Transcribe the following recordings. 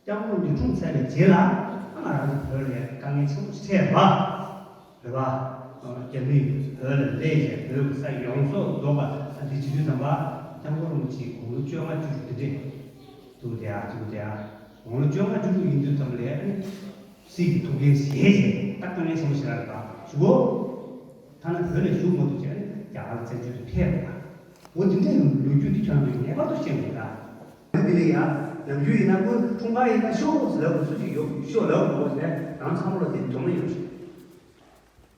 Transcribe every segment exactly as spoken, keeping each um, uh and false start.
སྐྱབས་མགོན་འདི་འཁྲུངས་ཚར་བའི་རྗེས་ལ་ང་རང་ཚོ་བོད་ལ་དཀའ་ངལ་ཆེན་པོ་ཞིག་འཕྲད་པ་རེད་པ། རྒྱ་མིས་བོད་ལ་སླེབས་བྱས་བོད་ཀྱི་ས་ཡོངས་རྫོགས་རྫོགས་པ་ཨ་འདི་བྱེད་དུས་ཙམ་པ་སྐྱབས་མགོན་རིན་པོ་ཆེའི་དགུང་ལོ་བཅོ་ལྔ་བཅུ་དྲུག་འདི་འདྲས་འདུག་དེ་ཨ་འདུག་དེ་ཨ་དགུང་ལོ་བཅོ་ལྔ་བཅུ་དྲུག་ཡིན་དུས་ཙམ་ལ་ཨ་ནི་སྲིད་ཀྱི་ཐུགས་འགན་བཞེས་བྱས་ད་དཀའ་ངལ་ཆེན་པོ་ཞིག་རག་རེད་པ་ཞུ་གོ། ཐ་ན་བོད་ལ་བཞུགས་མ་ཐུབ་བྱས་ཨ་ནི་རྒྱ་གར་བཙན་བྱོལ་དུ་ཕེབས་པ་འོ་འདི་འདྲས་ལོ་རྒྱུས་འདི་ཁྱོད་རང་ཚོས་ངེས་པར་དུ་ཤེས་དགོས་ད། འདི་ལ་ཡང་ནམ་རྒྱུན་ཡིན་ན་ཁོ་འཁྲུངས་སྐར་ཡིན་ན་ཤོག་ཟེར་ལབ་དགོས་ཚུལ་ཅིག་ཡོད་ཤོག་ལབ་དགོས་ཟེར་ནས་རང་ཚང་མ་ལ་དེ་འཛོམས་ཡོད་ཞིག་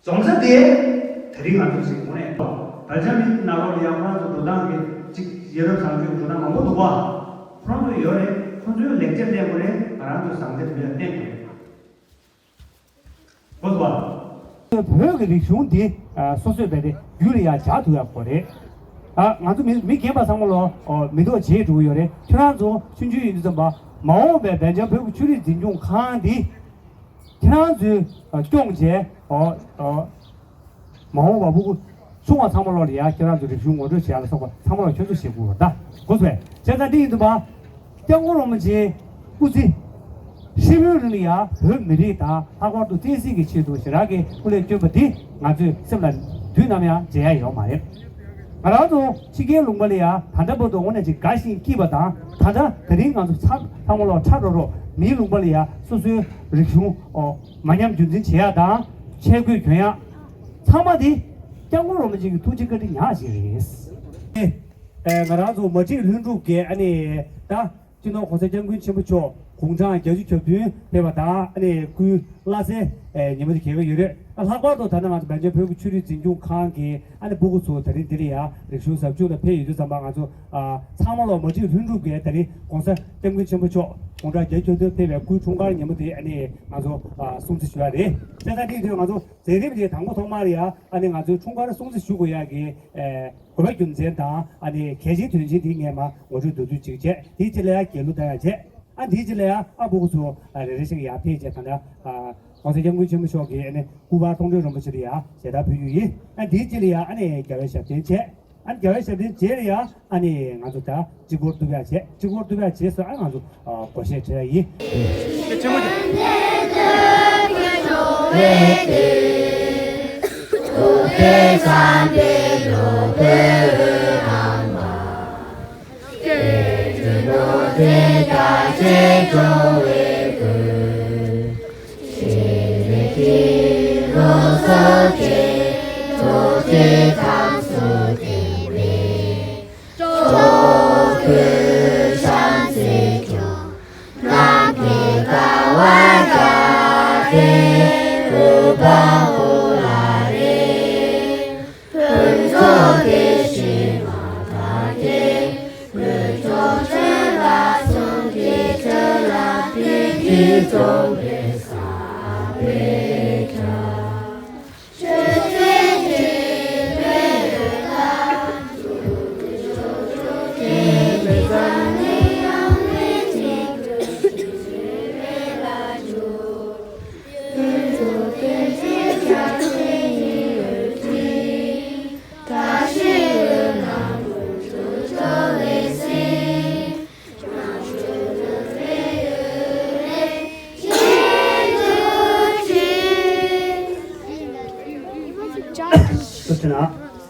འཛོམས་ས་དེ་ད་རིང་ང་ཚོ་ཞིག་དགོངས་ནས་བར་ཆ་མི་ནང་ལོགས་ལ་ཡང་ཁོ་རང་ཚོ་འགྲོ་སྟངས་ཀྱི་ཅིག་ཡ་རབས་བཟང་སྤྱོད་འགྲོ་སྟངས་མང་པོ་འདུག་བ། ཁོ་རང་ཚོ་ཡོད་རེད། ཁོ་ཚོའི་ལེགས་ཆ་བསྟན་དགོས་རེད། ང་རང་ཚོའི་བཟང་ཆ་དེ་མི་ལ་བསྟན་དགོས་རེད། གོ་སོང་བ། བོད་ཀྱི་རིག་གཞུང་འདི་ཨ་སོ་སོས་བས་ཏེ་རྒྱུད་ལ་ཡང་འཇགས་ཐུབ་ཡག་དགོས་རེད། ཨ་ང་ཚོ་མི་མི་རྒན་པ་ཚང་མ་ལོ་ཨོ་མི་ཐོག་བརྗེད་འགྲོ་གི་ཡོད་རེད། ཁྱོད་རང་ཚོ་ཆུང་ཆུང་ཡིན་དུས་ཙམ་པ་མ་འོངས་པའི་སྦེལ་ཇམ་བོད་ཀྱི་ཆོས་རིག་འཛིན་སྐྱོང་ཁང་འདི་ཁྱེད་རང་ཚོས་ཨ་སྐྱོང་བྱས་ཨོ་ཨོ་མ་འོངས་པ་ཕྲུ་གུ་ཆུང་བ་ཚང་མ་ལོ་ལ་ཡང་ཁྱེད་རང་ཚོ་རིག་གཞུང་ངོ་སྤྲོད་བྱེད་ཡག་ལ་སོགས་པ་ཚང་མ་ལ་ཁྱོད་ཚོ་ཤེས་དགོས་རེད་ད། གོ་སོང་བས། བྱས་ཙང་འདི་ཡིན་དུས་པ། སྐྱབས་མགོན་རིན་པོ་ཆེའི་སྐུ་ཚེ་ཧྲིལ་པོའི་རིང་ལ་ཡང་བོད་མི་རིགས་དང་ལྷག་པར་དུ་བསྟན་སྲིད་ཀྱི་ཆེད་དུ་ཞེ་དྲག་གི་སྐུ་ལས་བསྐྱོན་པ་འདི་ང་ཚོས་སེམས་ལ་དུས་ནམ་ཡང་བརྗེད་ཡ་ཡོད་མ་རེད། ང་རང་ཚོ་ཕྱི་རྒྱལ་ལུང་པ་ལ་ཡང་ད་ལྟ་བར་དུ་དངོས་གནས་ཅིག་དགའ་ཞིང་སྐྱིད་པ་དང་ད་ལྟ་དེ་རིང་ང་ཚོ་ཚང་ཚང་མ་ལོག་ཁྲ་རོ་རོ་མིའི་ལུང་པ་ལ་ཡང་སོ་སོའི་རིག་གཞུང་ཨོ་མ་ཉམས་རྒྱུན་འཛིན་བྱེད་ཡ་དང་ཆས་གོས་གྱོན་ཡ་ཚང་མ་འདི་སྐྱབས་མགོན་རིན་པོ་ཆེ་གི་ཐུགས་རྗེ་བཀའ་དྲིན་ཉག་ཅིག་རེད། ཨེ། ཨེ། ང་རང་ཚོ་མ་བསྒྲིགས་ལྷུན་གྲུབ་ཀྱིས་ཨ་ནི་ད་སྤྱི་ནོར་༸གོང་ས་༸སྐྱབས་མགོན་ཆེན་པོ་མཆོག་དགུང་གྲངས་བརྒྱད་ཅུ་གྱ་བདུན་ཕེབས་པ་དང་ཨ་ནི་སྐུའི་བླ་གཟའ་ཨེ་ཉིན་མོ་དེ་གྱེས་ཀྱི་ཡོད་རེད། ཨ་ལྷག་པར་དུ་ད་ནང་ང་ཚོ་སྦེལ་ཇམ་བོད་ཀྱི་ཆོས་རིག་འཛིན་སྐྱོང་ཁང་གི་ཨ་ནི་སྤུ་གུ་ཚོ་ད་རིང་འདི་ལ་ཡང་རིག་གཞུང་ཟབ་སྦྱོང་ལ་ཕེབས་ཡོད་དུས་ཙམ་པ་ང་ཚོ་ཨ་ཚང་མ་ལོ་མ་བསྒྲིགས་ལྷུན་གྲུབ་ཀྱིས་ད་རིང་༸གོང་ས་༸སྐྱབས་མགོན་ཆེན་པོ་མཆོག་དགུང་གྲངས་བརྒྱད་ཅུ་གྱ་བདུན་ཕེབས་པའི་སྐུའི་འཁྲུངས་སྐར་ཉིན་མོ་དེ་ཨ་ནི་ང་ཚོ་ཨ་སྲུང་བརྩི་ཞུ་ཡ་རེད། བྱས་ཙང་འདི་དུས་ང་ཚོ་མཛད་རིམ་དེ་དང་པོ་ཐོག་མར་ཡ་ཨ་ནི་ང་ཚོའི་འཁྲུངས་སྐར་སྲུང་བརྩི་ཞུ་དགོས་ཡག་གི་ཨེ་དགོས་པ་རྒྱུ་མཚན་དང་ཨ་ནི་གལ་ཆེའི་དོན་ཆེན་དེ་ངས་མ་ངོ་སྤྲོད་མདོར་བསྡུས་ཅིག་བྱས། དེའི་རྗེས་ལ་ཡ་རྒྱལ་གླུ་བཏང་ཡ་བྱས། ཨ་དེའི་རྗེས་ལ་ཡ་ཨ་སྤུ་གུ་ཚོ་ཨ་རེ་རེ་བཞིན་ཡར་ཕེབས་བྱས་ད་ལྟ་ཨ་༸གོང་ས་༸སྐྱབས་མགོན་ཆེན་པོ་མཆོག་གི་ཨ་ནི་སྐུ་པར་མཐོང་གྲོལ་རིན་པོ་ཆེ་ལ་ཡ་ཞལ་ཏ་ཕུལ་རྒྱུ་ཡིན། ཨ་དེའི་རྗེས་ལ་ཡ་ཨ་ནི་རྒྱལ་བའི་ཞབས་བརྟན་བྱས། ཨ་ནི་རྒྱལ་བའི་ཞབས་བརྟན་རྗེས་ལ་ཡ་ཨ་ནི་ང་ཚོ་ད་སྤྱི་སྒོར་བཏུབ་ཡ་བྱས། སྤྱི་སྒོར་བཏུབ་ཡ་བྱས་སོ་ཨ་ང་ཚོ་ཨ་སྒོར་གཞས་འཁྲབ་ཡ་ཡིན།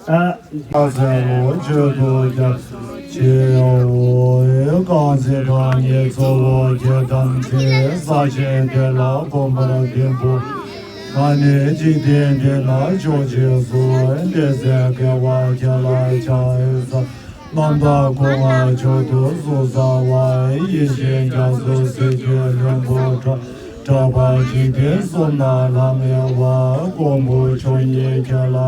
ཨ། ཨ་ཟེར་ལོ་བརྗོད་དུ་རྒྱ། ཆེ་འོ་ཨེ་གང་ཚེ་གང་ཉིད་གཙོ་བོ་ཁྱེད་དམ་ཚེ་ས་ཆེན་དེ་ལ་གོམ་པར་ལྡིང་པོ། ང་ནི་འཇིག་རྟེན་འདི་ན་ཕྱོགས་གཅིག་སུ་བདེ་གསལ་དགེ་བ་ཁྱེད་ལ་ཕྱག་འཚལ། རྣམ་དག་སྐུ་ལྔ་མཆོག་ཏུ་གཟུགས་ཟ་བ། ཡེ་ཤེས་རྒྱ་མཚོ་ཟེར་གྱི་ལྷུན་པོ་གྲགས། གྲགས་པ་འཇིག་རྟེན་གསུམ་ན་ལྷམ་ཡེ་བ། མགོན་པོ་མཆོག་ཉིད་ཁྱེད་ལ།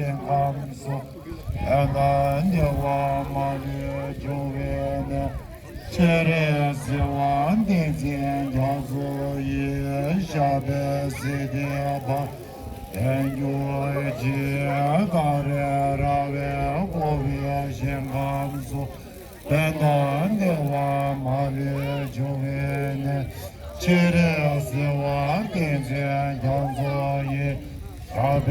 ཞིང་ཁམས་སུ། ཕན་དང་བདེ་བ་མ་ལུས་འབྱུང་བའི་གནས། སྤྱན་རས་གཟིགས་དབང་བསྟན་འཛིན་རྒྱ་མཚོ་ཡི། ཞབས་པད་སྲིད་མཐའི་བར་དུ་བརྟན་གྱུར་ཅིག། ཀ་ར་ར་བས་བསྐོར་བའི་ཞིང་ཁམས་སུ། ཕན་དང་བདེ་བ་མ་ལུས་འབྱུང་བའི་གནས། སྤྱན་རས་གཟིགས་དབང་བསྟན་འཛིན་རྒྱ་མཚོ་ཡི། ཞབས་པད་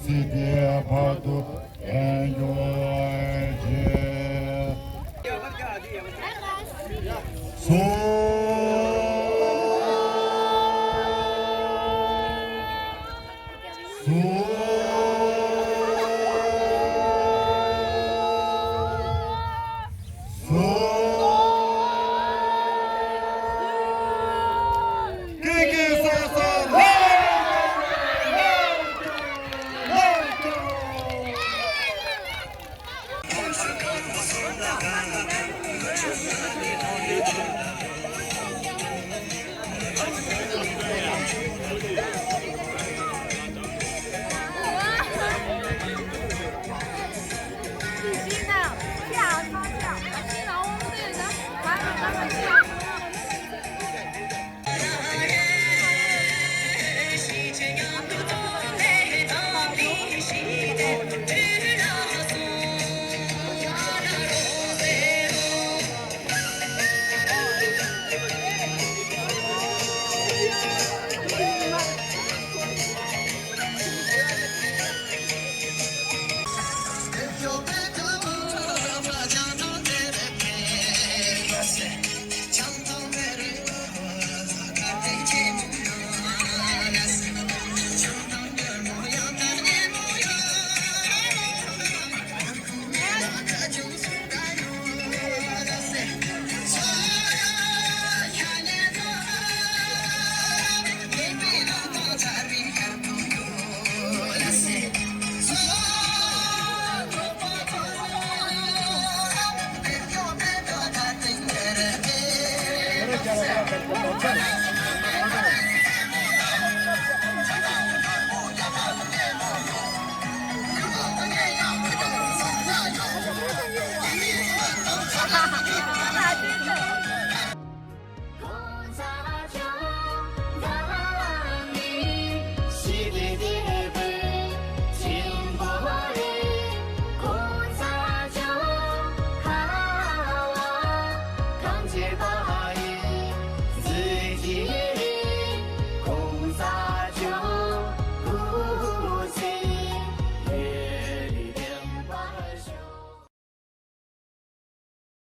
སྲིད་མཐའི་བར་དུ་བརྟན་གྱུར་